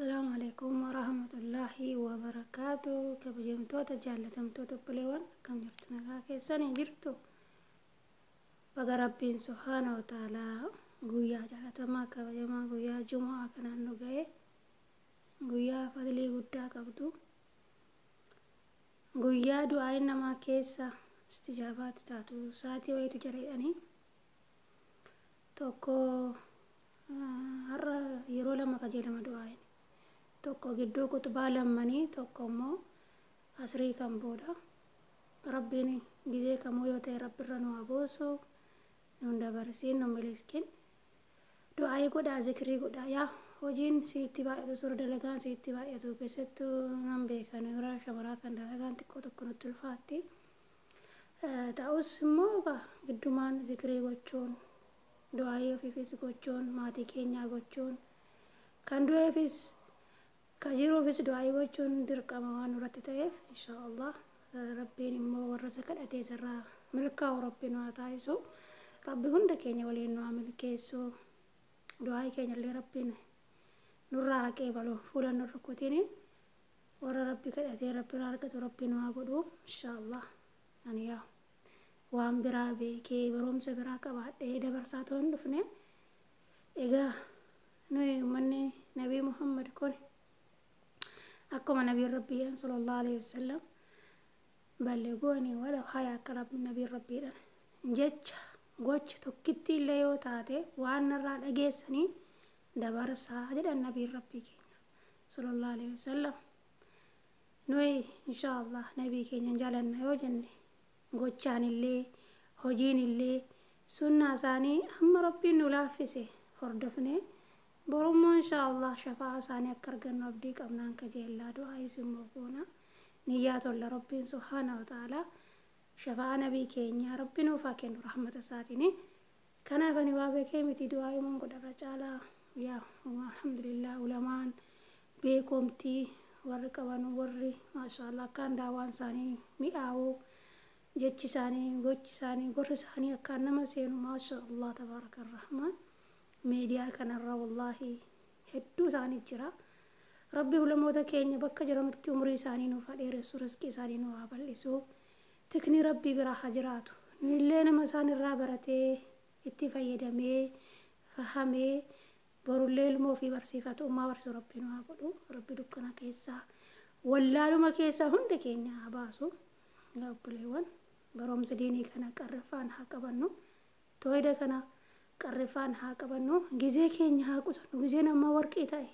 Asalaamu alaikum warahmatullaahi wabarakaatu. Kabajamtoota jaallatamtoota obboleewwan, akkam jirtu? Nagaa keessanii jirtu? Baga Rabbiin subhaana wa ta'aalaa guyyaa jaalatamaa kabajamaa guyyaa Jumu'aa kanaan nu ga'e, guyyaa fadlii guddaa qabdu, guyyaa du'aayin namaa keessa istijaabaatti taatu sa'aatii wayitu jira jedhanii. Tokko har'a yeroo lama qajeelama du'aayin, tokko gidduu kutubaa lammanii, tokko immoo asrii kan booda. Rabbiin gizee kamuu yoo ta'e Rabbirra nu haa buusu, nun dabarsiin, nu miliskin. Du'aayii godhaa, zikrii godhaa. Yaa hojiin siitti baay'atu, sura dalagaan siitti baay'atu, keessattuu nan beekan yeroo shamaraa kan dalagaan xiqqoo tokko nutti ulfaatti. Ta'us immoo giddumaan zikrii gochuun, du'aayii ofiifis gochuun, maatii keenyaa gochuun, kan du'eefis ka jiruufis du'aayii gochuun dirqama waan nurratti ta'eef, inshaallah Rabbiin immoo warra isa kadhatee isarraa milkaa'u Rabbi nu haa taasisu. Rabbi hunda keenya waliin nu haa milkeessu. Du'aayii keenya illee Rabbiin nurraa haa qeebalu, fuula nu rukutiin warra Rabbi kadhatee Rabbi irraa argatu Rabbi nu haa godhu, inshaallah. Ani yaa waan biraa beekee barumsa biraa qabaadhee dabarsaa ta'uu hin dhufne. Egaa nuyi uummanni Nabii Muhammad kun akkuma Nabiin Rabbii sallallahu alaihi wasallam balleeguwanii wala haya, akka Nabiin Rabbiidhaan jecha gocha tokkitti illee yoo taate waan narraa dhageessanii dabarsaa jedhan Nabiin Rabbii keenya sallallahu alaihi wasallam. Nuyi inshaallah Nabii keenya jaalanna yoo jenne, gochaan illee hojiin illee sunnaa isaanii hamma Rabbiin nu laaffise hordofne, borummoo inshaallah shafaa isaanii akka argannu abdii qabnaan kajeellaa, du'aayis immoo goona, niyyaa tolla. Rabbiin subhaana wa ta'aalaa shafaa Nabii keenyaa Rabbi nuuf haa kennu rahmata isaatiin. Kanaaf ani waa beekee miti, du'aa himuun godharra caalaa. Yaa alhamdulillah, ulamaan beekomtii warri qaban, warri maashaallah akkaan daawaan isaanii mi'aawu, jechi isaanii, gochi isaanii, gorsi isaanii akkaan nama seenu, maasha Allah tabaaraka rahmaan, miidiyaa kanarra wallaahi hedduu isaanii jira. Rabbi ulamoota keenya bakka jiranutti umurii isaanii nuuf haa dheeressu, rizqii isaanii nuuf haa bal'isu, tikni Rabbii biraa haa jiraatu. Nu illee nama isaan irraa baratee itti fayyadamee fahamee borullee ilmoo ofii barsiifatu, ummaa barsiisu Rabbi nu haa godhu. Rabbi dukkana keessaa, wallaaluma keessaa hunda keenya haa baasu. Obboleewwan, barumsa diinii kana qarriffaan haa qabannu, tooyida kana qarriffaan haa qabannu, gizee keenya haa qusannu. Gizeen amma warqii ta'e,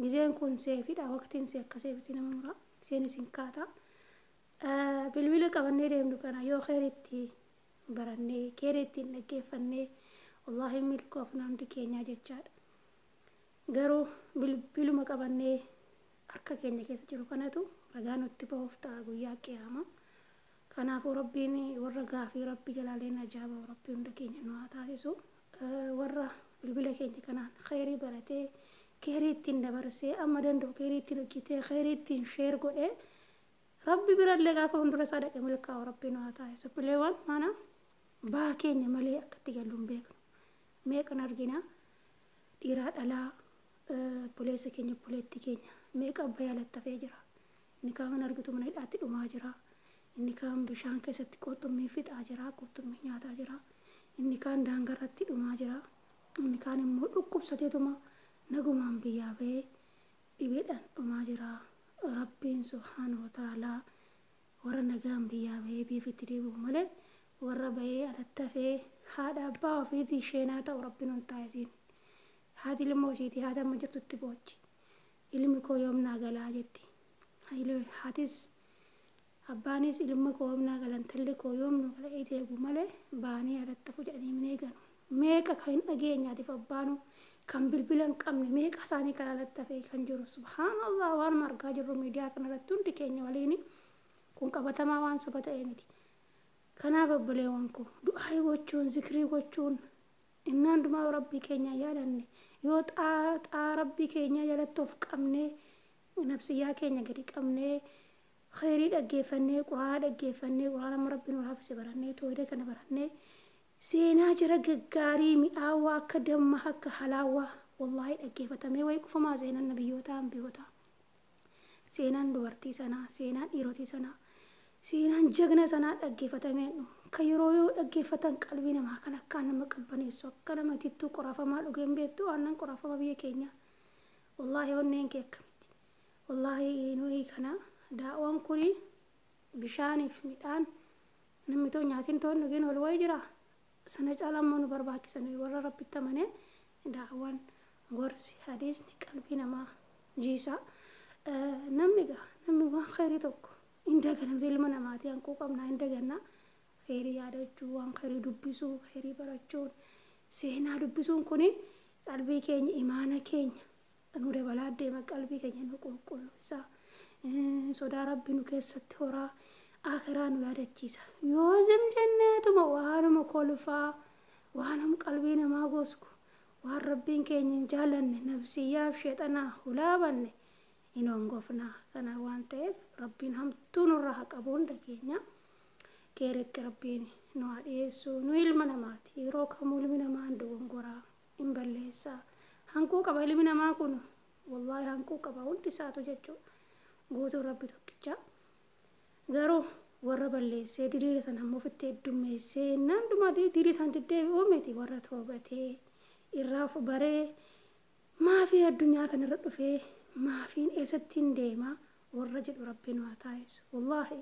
gizeen kun seefidha. Waqtiin see akka seefiti nama mura, gizeen isin kaata. Bilbila qabannee deemnu kana yoo keeritti barannee, keeritti hin dhaggeeffannee, wallaahi milkoofna hundi keenyaa jechaadha. Garuu bilbiluma qabannee harka keenya keessa jiru kanatu ragaa nutti bahuuf ta'a guyyaa qiyaamaa. Kanaafuu Rabbiin warra gaafii Rabbi jalaaleen ajaa'ibaa Rabbi hunda keenya nu haa taasisu. Warra bilbila keenya kanaan kheyrii baratee, keerii ittiin dabarsee, amma danda'u keerii ittiin hojjetee, kheyrii ittiin share godhee, Rabbi birallee gaafa fuuldura isaa dhaqe milkaa'u Rabbi nu haa taasisu. Bileewwan mana baa keenya malee akka itti gallu hin beeknu. Meeqan argina, dhiiraa dhalaa, obboleessa keenya, obboleettii keenya meeqa abbayyaa alatti hafee jira. Inni kaan argitu mana hidhaatti dhumaa jira. Inni kaan bishaan keessatti qurxummii fixaa jira, qurxummii nyaataa jira. Inni kaan daangarratti dhumaa jira. Inni kaan immoo dhukkubsateetuma nagumaan biyyaa bahee dhibeedhaan dhumaa jira. Rabbiin subhaana wa ta'aalaa warra nagaan biyyaa bahee biyya deebi'u malee warra bahee alatti hafee haadha abbaa ofiitii sheenaa ta'u Rabbiin hin taasisiin. Haati ilmoo ishiitii haati amma jirtutti boochi. Ilmi koo yoomnaa galaa jetti. Haatis abbaanis ilma koo yoomnaa galan, intalli koo yoomnu gala eegu malee baanii alatti hafu jedhanii hin eeganu. Meeqa kan hin dhageenyaatiif abbaanu kan bilbila hin qabne, meeqa isaanii kan alatti hafee kan jiru, subhaanallah, waan argaa jirru miidiyaa kanarratti hundi keenya waliin kun qabatamaa waan soba ta'e miti. Kanaaf obboleewwan koo, du'aa gochuun, zikrii gochuun, innaan hundumaa yoo Rabbii keenya yaadanne, yoo xaa Rabbii keenya jalatti of qabnee, nafsiyyaa keenya gadi qabnee, kheyrii dhaggeeffannee, Quraana dhaggeeffannee, Quraana amma Rabbiin ol hafise barannee, tooyida kana barannee, seenaa jara gaggaarii mi'aawaa akka damma akka halaawaa Wallaahi dhaggeeffatamee wayii kufamaa seenaan nabiyyootaa ambiyootaa. Seenaan dubartii sanaa, seenaan dhiirotii sanaa, seenaan jagna sanaa dhaggeeffatamee dhumu. Kan yeroo yoo dhaggeeffatan qalbii namaa kan akkaan nama qabbaneessu, akka nama itittuu qoraafamaa dhugeen beektu aannan qoraafamaa biyya keenyaa. Wallaahi onneen kee akkamitti. Wallaahi nuyi kana daawwan kuni bishaaniif midhaan namni too nyaatiin toon dhugeen ol wayii jira. Sana caalaa immoo nu barbaachisa nuyi warra Rabbitti amanee daawwan gorsi hadiisni qalbii namaa jiisa. Namni egaa namni waan khayrii tokko hin daganamte ilma namaatii hanquu qabnaa hin dagannaa. Khayrii yaadachuu, waan khayrii dubbisuu, khayrii barachuun, seenaa dubbisuun kuni qalbii keenya imaana keenya nu dabalaa deema, qalbii keenya nu qulqulleessa. Sodaa Rabbi nu keessatti horaa, akhiraa nu yaadachiisa. Yoo zim jenneetuma waanuma kolfaa, waanuma qalbii namaa gosku, waan Rabbiin keenya hin jaallanne nafsiyyaaf sheexanaa hulaa banne hin hongofnaa. Kana waan ta'eef Rabbiin hamtuu nurraa haa qabu hunda keenya. Keeritti Rabbiin nu haa dhiyeessu. Nu ilma namaati. Yeroo kamuu ilmi namaa hin dogongoraa, hin balleessaa. Hanquu qaba ilmi namaa kun. Wallaahi hanquu qaba hundi isaatu jechuudha. Guutuun Rabbi tokkicha. Garuu warra balleessee diriira sana ammoo ofitti heddummeessee naandumaa dirii isaan deddeebi'uu miti warra toobatee irraa of baree maafii addunyaa kanarra dhufee maafiin eessatti hin deema warra jedhu Rabbiin haa taasisu. Wallaahi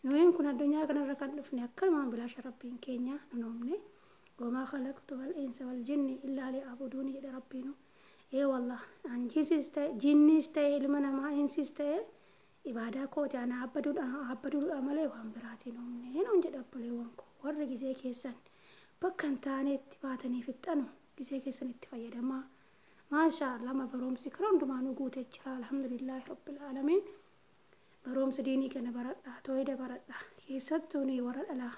nuyin kun addunyaa kanarra kan dhufne akkanumaan bilaasha Rabbiin keenya nu uumne. Wamaa khalaqtu wal insa wal jinni illaa liya'buduuni jedhe Rabbiinu. Ee wallah anjiisis ta'e jinniis ta'e ilma namaa insis ta'e ibaadaa kooti ana abbaduudha malee waan biraatiin uumne nuun jedha obboleewwan koo. Warri gizee keessan bakka hin taanetti baatanii fixxanu gizee keessan itti fayyadamaa. Maashaa Allah ma barumsi karaa hundumaanuu guutee jira. Alhamdulillaahi rabbil aalamiin. Barumsa diinii kana baradhaa, tooyida baradhaa. Keessattuu ni warra dhalaa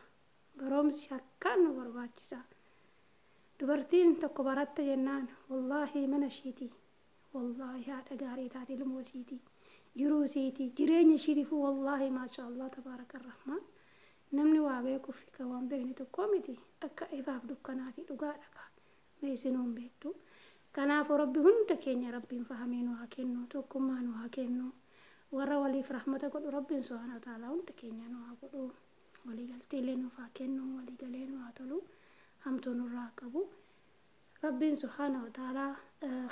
barumsi akkaan nu barbaachisa. Dubartiin tokko baratte jennaan wallaahi mana ishiitii, wallaahi haadha gaarii taate, ilmoo isiitii, jiruu isiitii, jireenya ishiitiifuu wallaahi maashaa Allah tabaaraka rahmaan. Namni waa beekuuf kan waan beekne tokko miti, akka ifaaf dukkanaati dhugaadha kaa. Mee isinuu hin beektu. Kanaafuu Rabbi hunda keenya Rabbiin fahamee nu haa kennu, tokkummaa nu haa kennu. Warra waliif rahmata godhu Rabbiin subhaanahu wa ta'aalaa hunda keenya nu haa godhu. Waliigalteellee nuuf haa kennu, waliigalee nu haa tolu, hamtuu nurraa haa qabu. Rabbiin subhaanahu wa ta'aalaa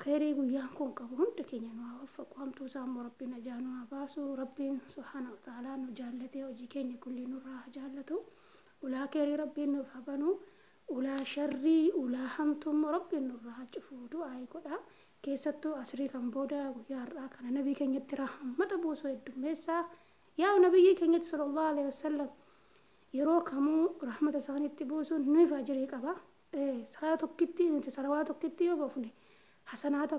kheyrii guyyaan kun qabu hunda keenya nu haa waffaqu. Hamtuu isaa immoo Rabbiin ajaa nu haa baasu. Rabbiin subhaanahu wa ta'aalaa nu jaallatee hojii keenya kulli nurraa haa jaallatu. Ulaa kheyrii Rabbiin nuuf haa banu. Ulaa sharrii, ulaa hamtuu immoo Rabbiin nurraa haa cufu du'aa godha. Keessattuu asrii kan booda guyyaa har'aa kana nabii keenyatti rahmata buusuu heddummeessaa. Yaa nabiyyii keenyatti sallallahu alaihi wasallam yeroo kamuu rahmata isaaniitti buusuun nuuf ajirii qaba. Salaa tokkitti nuti salawaa tokkitti yoo buufne hasanaata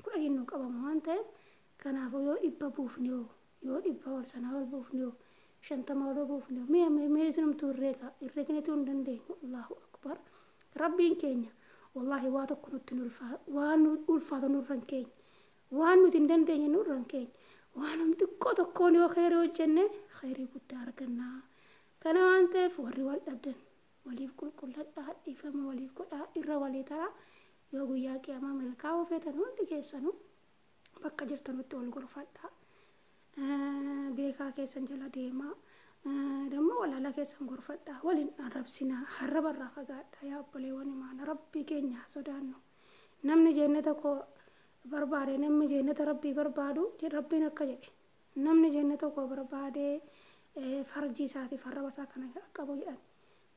kudhaniin nu qabama waan ta'eef, kanaafuu yoo 100 buufne yoo 100 ol sanaa ol buufne yoo 50 ol buufne yoo mee mee isinumtuu herreega herreegneetu hin dandeenyu. Allahu akbar. Rabbiin keenya wallaahi waa tokko nutti hin ulfaa, waan ulfaatu nurra hin keenye, waan nuti hin dandeenye nurra hin keenye. Waan xiqqoo tokkoon yoo kheyrii hojjenne kheyrii guddaa arganna. Kana waan ta'eef warri wal dhabdan waliif qulqulladhaa, dhiifama waliif godhaa, irra walii taraa. Yoo guyyaa qiyaamaa milkaa'uu feetan hundi keessanuu bakka jirtanutti wal gorfadhaa. Beekaa keessan jala deemaa. Dammoo walaalaa keessan gorfadhaa. Waliin arrabsinaa. Harraba irraa fagaadhaa. Yaa obboleewwan imaana Rabbii keenya haa sodaannu. Namni jannata koo barbaade, namni jannata Rabbii barbaadu, Rabbiin akka jedhe namni jannata koo barbaade farjii isaatiif arraba isaa kana qabu jedhan.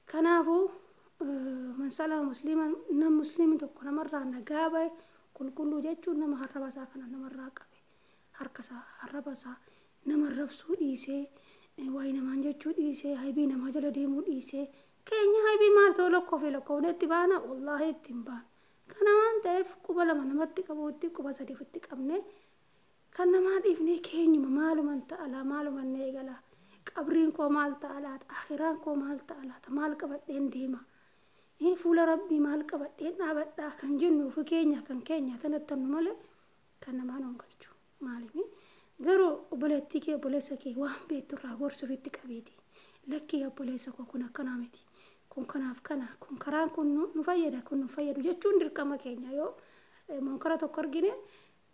Kanaafuu man salama musliima, nam musliimni tokko namarraa nagaa bahe qulqulluu jechuun nama arraba isaa kana namarraa qabe, harka isaa arraba isaa nama arrabsuu dhiisee, waa'ee namaan jechuu dhiisee, haybii namaa jala deemuu dhiisee. Keenya haybii maal ta'u lakkoofne lakkoofne itti baana, wallaahi itti hin baanu. Kana waan ta'eef quba lama namatti qabuutti quba sadii ofitti qabne kan namaa dhiifnee keenyuma maaluman ta'a laa, maaluman eegala, qabriin koo maal ta'a laata, akhiraan koo maal ta'a laata, maal qabadheen deema, fuula Rabbii maal qabadheen dhaabadhaa kan jennu ofi keenya kan keenya tanattannu malee kan namaa nuun galchu. Maaliif garuu obboleettii kee obboleessa kee waan beektu irraa gorsu ofitti qabeeti. Lakkii obboleessa koo kun akkanaa miti, kun kanaaf kana, kun karaan kun nu fayyada, kun nu fayyadu jechuun dirqama keenya yoo Munkara tokko argine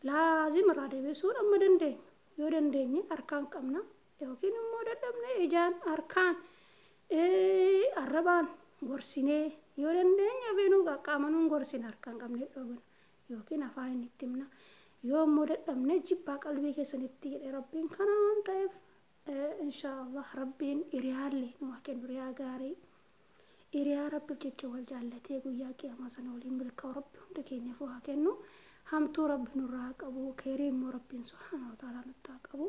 laazim irraa deebisuun amma dandeenyu. Yoo dandeenye harkaan qabna yookiin immoo dadhabne ijaan, harkaan, arrabaan gorsinee, yoo dandeenye beenuu qaqqaamanuun gorsina, harkaan qabne dhoobina yookiin afaan itti himna. Yoo immoo dadhabne jibbaa qalbii keessanitti jedhe Rabbiin. Kana waan ta'eef, inshaallah Rabbiin hiriyaallee nu haa kennu, hiriyaa gaarii, hiriyaa Rabbiif jecha wal jaallatee guyyaa qiyaamaa sana waliin milkaa'u Rabbi hunda keenyaaf haa kennu. Hamtuu Rabbi nurraa haa qabu, kheyrii immoo Rabbiin subhaana wa ta'ala nutti haa qabu.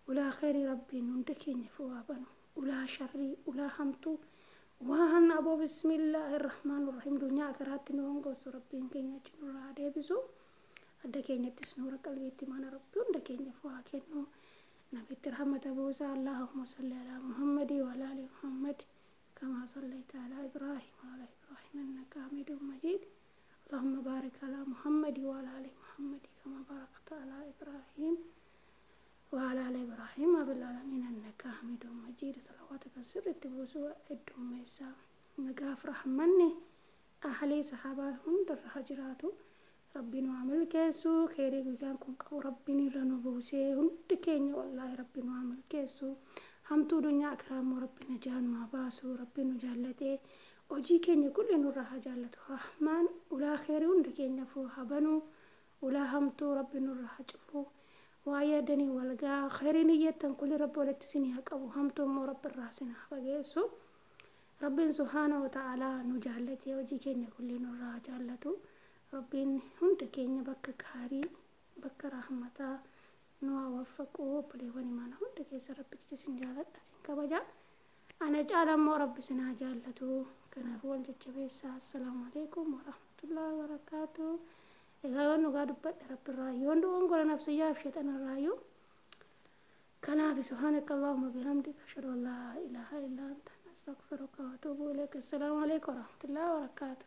Ulaa kheyrii Rabbiin hunda keenyaaf haa banu. Ulaa sharrii, ulaa hamtuu, waan aboo bismillaahi rahmaan rahiim dunyaa akiraatti nu hongoosu Rabbiin keenya achi nurraa haa deebisu. Adda keenyattis nuura qalbiitti mana Rabbi hunda keenyaaf haa kennu. Nabitti rahmata buusa. Allahumma salli ala Muhammadii wa ala ali Muhammad كما صليت على إبراهيم وعلى إبراهيم إنك حميد مجيد. اللهم بارك على محمد وعلى آل محمد كما باركت على إبراهيم وعلى آل إبراهيم في العالمين إنك حميد مجيد. صلواتك السر تبوسوا الدميسا نقاف رحمني أهلي صحابة هند الهجراتو. ربي نعمل كيسو خيري guyyaan kun qabu Rabbiin irra nu buusee hundi keenya. Wallaahi Rabbi nu amal keessu, hamtuu dunyaa akiraa immoo Rabbi najaa nu haa baasu. Rabbi nu jaallatee hojii keenya kulli nurraa haa jaallatu. Rahmaan ulaa kheyrii hunda keenyaaf haa banuu, ulaa hamtuu Rabbi nurraa haa cufu. Waa yaadanii walgaa kheyriin iyyattan kulli Rabbi walitti isinii haa qabu, hamtuu immoo Rabbi irraa isin haa fageessu. Rabbiin subhaana wa ta'aalaa nu jaallatee hojii keenya kulli nurraa haa jaallatu. Rabbiin hunda keenya bakka gaarii, bakka rahmataa nu haa waffaqu. Obboleewwan imaana hunda keessa Rabbi jecha isin jaaladha, isin kabaja. Ana caala immoo Rabbi isin haa jaallatu. Kanaafuu wal jajjabeessaa. Assalaamu alaikum warahmatullahi wabarakaatu. Egaa yoon dhugaa dubbadhe Rabbi irraa, yoon dogongora nafsiyyaaf sheexanarraayyuu. Kanaaf subhaanaka allahumma bihamdika, ashhadu an laa ilaaha illa anta, astaghfiruka wa atuubu ilayk. Assalaamu alaikum warahmatullahi wabarakaatu.